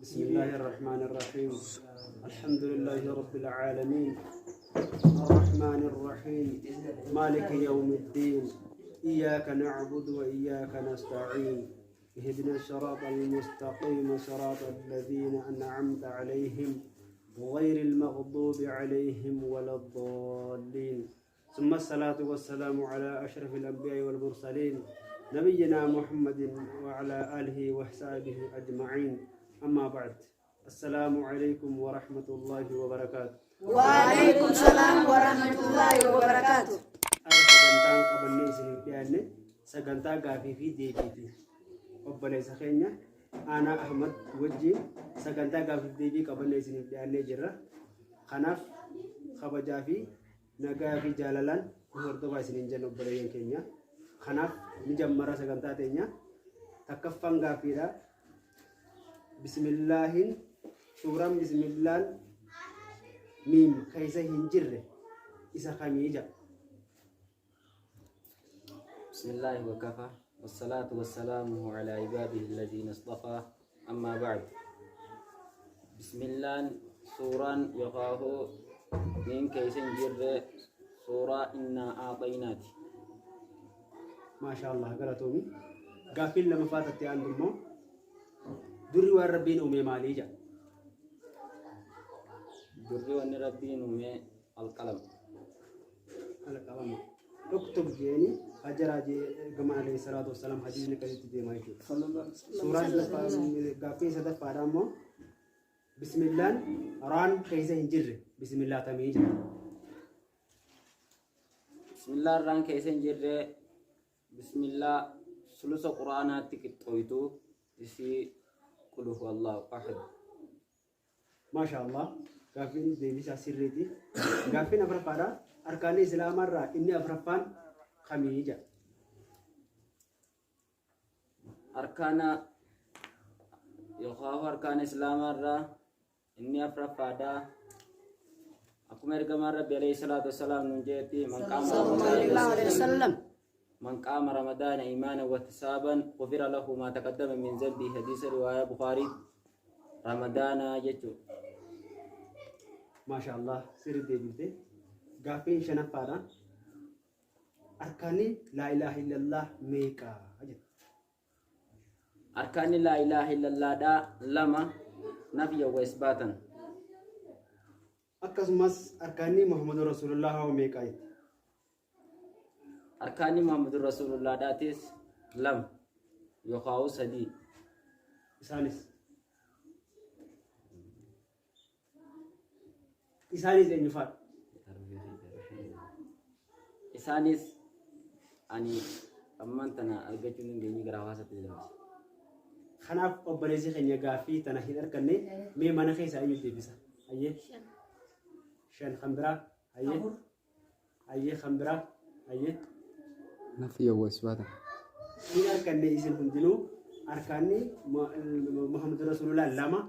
بسم الله الرحمن الرحيم. الحمد لله رب العالمين، الرحمن الرحيم، مالك يوم الدين، إياك نعبد وإياك نستعين، اهدنا الصراط المستقيم، صراط الذين أنعمت عليهم غير المغضوب عليهم ولا الضالين. ثم الصلاة والسلام على أشرف الأنبياء والمرسلين، نبينا محمد وعلى آله وصحبه أجمعين. أما بعد، السلام عليكم ورحمة الله وبركاته. وعليكم السلام ورحمة الله وبركاته. Har'a sagantaan qabannee isiniif dhiyaanne sagantaa gaafii fi deebiiti. Obboleessa keenya Aanaa Ahmad wajjin sagantaa gaafii fi deebii qabannee isiniif dhiyaannee jirra. Kanaaf kabajaa fi nagaa fi jaalalaan nu hordofaa isiniin jenna, obboleeyyan keenya. Kanaaf ni jammara sagantaa teenya. Takkaffaan gaaffiidha. Bismillaahin, suuraan bismillaan miim keessa hin jirre isa kamii jedha. بسم الله وكفى، والصلاة والسلام على عباده الذين اصطفى، أما بعد. بسم الله سورة يقاه من كيسن جر سورة إنا أعطيناك. Maashaa Allah, galatoomi. Gaaffiin lamaffaa tatti aantu immoo durri waan Rabbiin uume maalii jedha. Durri wanni Rabbiin uume القلم. القلم. اكتب jeeni hajaraa jee ergamaan عليه الصلاة والسلام, hadiisni akkasitti deemaa jechuudha. Suuraan gaaffiin sadaffaadha immoo bismillaan raan keessa hin jirre bismillaa tamii jedha. بسم الله الرحمن كيسن جر بسم الله ثلث قرآنات qixxooytu isii قل هو الله أحد. Maashaa Allah, gaaffiin deebisaa sirriiti. Gaaffiin afuraffaadha. Arkaanni Islaamarraa inni afuraffaan kamii jedha. Arkaana yookaan arkaana Islaamaa inni afuraffaadha. Akkuma ergamaan Rabbi عليه الصلاة والسلام nuun jeetti, من قام صلى الله عليه وسلم. من قام رمضان إيمانا واحتسابا غفر له ما تقدم من ذنبه، حديث رواية بخاري، رمضان jechu. Maashaa Allah, sirri deebifte. Gaaffiin shanaffaadha. Arkaanni لا إله إلا الله meeqa jedha. Arkaanni لا إله إلا الله dha lama, نفيا وإثباتا. Akkasumas arkaanni Muhammadu Rasuulullah hoo meeqa jette? Arkaanni Muhammadu Rasuulullah dhaatis lama yookaan sadii. Isaanis eenyu faadha? Isaanis ani ammaan tana argachuu hin dandeenye, gara hawaasaatti dabarse. Kanaaf obboleessi keenya gaaffii tana hin arganne. Mee mana keessaa eenyu deebisa? Hayyee. Shan kan biraa. Hayyee. Hayyee, kan biraa. Hayyee. نفيا وإثباتا. Hin arganne isin hundinuu. Arkaanni Muhammadu Rasuulullah lama,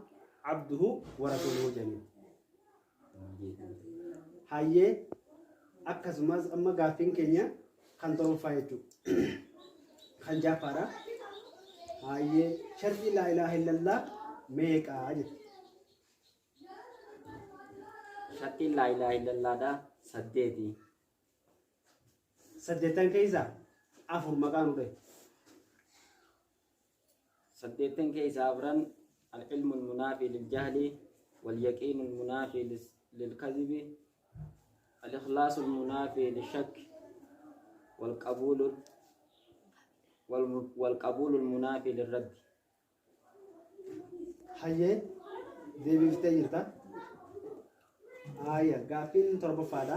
عبده ورسوله jedhanii. Hayyee, akkasumas amma gaaffiin keenya kan torbaffaa jechuudha. Kan jaffaadha. Hayyee, sharxii لا إله إلا الله meeqaa jedha. Sharxiin لا إله إلا الله dha saddeeti. Saddeettan keessaa afur maqaa nu dhahe. Saddeettan keessaa afran: العلم المنافي للجهل، واليقين المنافي للكذب، الإخلاص المنافي للشك، والقبول المنافي للرد. Hayyee, deebiftee jirta. Haayya, gaaffiin torbaffaadha.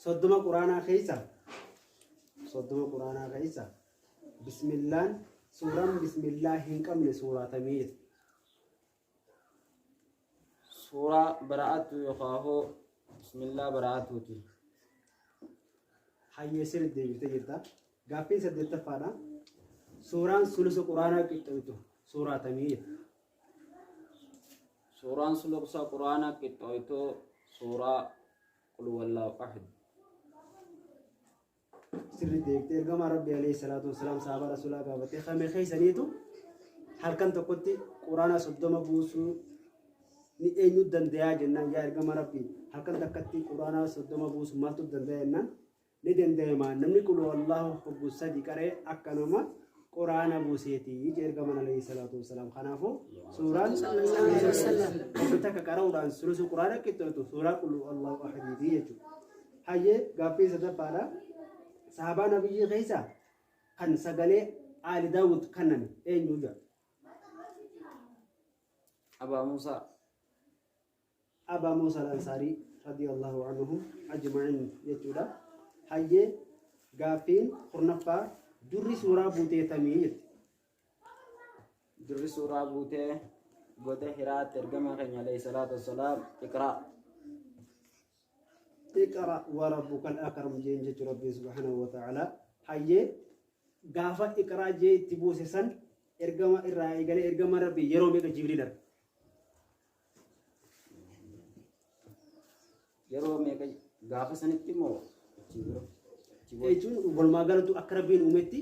30 quraanaa keessa, 30 quraanaa keessa bismillaan, suuraan bismillaa hin qabne suuraa tamii jedha. Suuraa bara'atu yookaan bismillaa bara'atuuti. Hayyee, sirri deebiftee jirta. Gaaffiin saddeettaffaadha. Suuraan sulusa quraanaa qixxooytu suuraa tamii jedha. Suuraan sulusa quraanaa qixxooytuu suuraa قل هو الله أحد. Sirri deebitee. Ergamaa Rabbi عليه الصلاة والسلام sahaabaa Rasuulaa gaafatee kame keeysaniitu Halkan tokkotti Quraana 30 buusuu ni eenyu dandayaa jennaan, yaa ergama Rabbii, halkan takkatti Quraana 30 buusu maaltu dandaya jennaan, ni dandayama, namni qul wallaahu hoggu sadi qaree akka nama Quraana buuseeti jee ergaman alayhi salaatu wassalaam. Kanaafuu suuraan hoggu takka qara'uudhaan sulusu Quraana qixxootu suuraa qul wallaahu ahadiiti jechuudha. Hayyee, gaaffii sadaffaadha. Sahabaa nabiyyii keessaa kan sagalee Aali Daawud kanname eenyu jedha? Abaa Muusaa. Abaa Muusaa Al-Ansaarii radiyallahu anhum ajma'in jechuudha. Hayyee, gaaffiin 10ffaa, durri suuraa buutee tamii jetti? Durri suuraa buutee goda Hiraatti ergamaa keenya alayhi salaatu wassalaam iqraa. Iqra wa rabbukal akram jeen jechu Rabbiin subhaanahu wa ta'ala. Hayyee, gaafa iqraa jee itti buuse san ergama irraa eegalee ergama Rabbii yeroo meeqa Jibriil arge? Yeroo meeqa gaafa sanitti immoo achii bira? Achii booda. Jechuun walumaa galatu akka Rabbiin uumetti,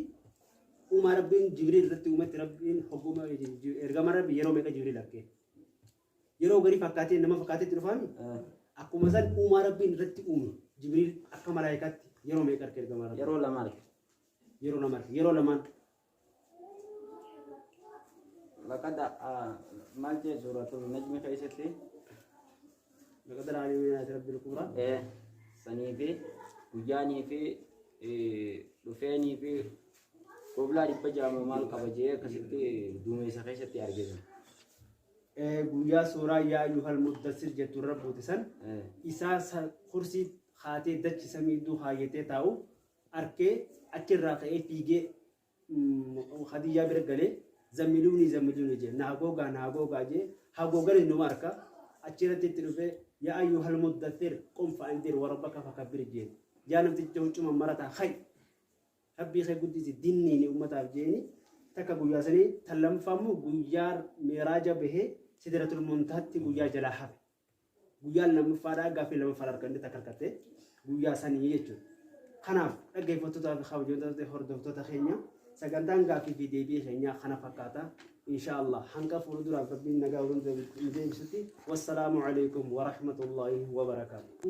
uumaa Rabbiin Jibriil irratti uumetti, Rabbiin hogguma ergama Rabbii yeroo meeqa Jibriil arge? Yeroo garii fakkaatee nama fakkaatee itti dhufaami. Akkuma san uumaa Rabbiin irratti uume Jibriil akka malaayikaatti yeroo meeqa arge ergama Rabbii? Yeroo lama arge. Yeroo lama arge. Yeroo lamaan. Laqad maal jee suuratul najmi keessatti? Laqad ra'aa min ayaati rabbil kubraa. Sanii fi guyyaanii fi dhufeenii fi goblaa 600 moo maal qaba jee akkasitti duumessa keessatti arge sun. Guyyaa suuraa yaa ayyuhal muddassir jettu irra buute san isaa kursii kaatee dachi samii iddoo kaayyatee taa'u arkee, achirraa ka'ee fiigee Khadijaa bira galee, zammiluunii zammiluunii jee, na hagoogaa na hagoogaa jee, hagoogani numa arka achirratti itti dhufee, yaa ayyuhal muddathir qum fa'andir wa rabbaka fakabbir jeen, yaa namticha huccuma marataa, ka'i, Rabbii kee guddisi, dinniini ummataaf jeeni. Takka guyyaa sanii. Tan lammaffaa immoo guyyaa mi'raaja bahee sidratul muntahaatti guyyaa jalaa hafe, guyyaan lammaffaadhaa gaaffii lammaffaa arganne takka harkatte guyyaa sanii jechuudha. Kanaaf dhaggeeffattootaa fi kabajamtoota hordoftoota keenya, sagantaan gaaffii fi deebii keenyaa kana fakkaata. Insha Allah hanga fuulduraaf Rabbiin nagaa waliin nu deebisutti, wassalaamu alaikum wa rahmatullahi wa barakaatu.